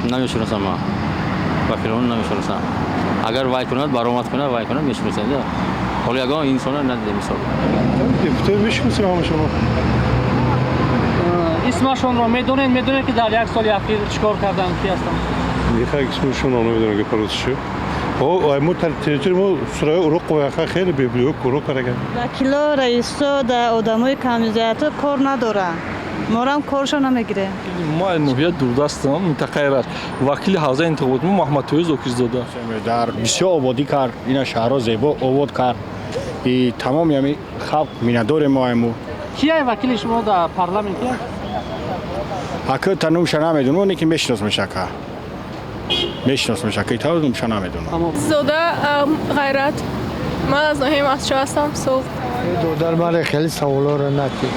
Намешиносам ман. Вакилон намешиносам. Агар вай кунад, баромад кунад, вай кунад, мешиносем. Да. Ҳоло ягон инсона надидем, мисол. Депутат мешиносем ҳамашонро. Исмашонро медонед? Медонед, ки дар як соли ахир чӣ кор карданд, ки ҳастанд? Нихай, исмашонро намедонам, ки парвозшо. О, мо территория мо сураи уруқ қояха хеле беблиё куро караган. Вакило, раисо да одамои камизияту кор надоранд, морам коршо намегирем. Мо аз ноҳияи Дурдастам, минтақаи Рашт. Вакили ҳавзаи интихоботи мо Маҳмадтоир Зокирзода. Дар бисёр ободӣ кард, ина шаҳрҳо зебо обод кард и тамоми ҳами халқ миннатдорем мо айму. Кияй вакили шумо дар парламент, кия? Ака, та номша намедонам, не ки мешиносмеш, ака, мешиносмеш, ака, та номша намедонам. Зода Ғайрат. Ман аз ноҳияи Мастчоҳ ҳастам. Суғд. Додар, ман хеле саволоро натӣ.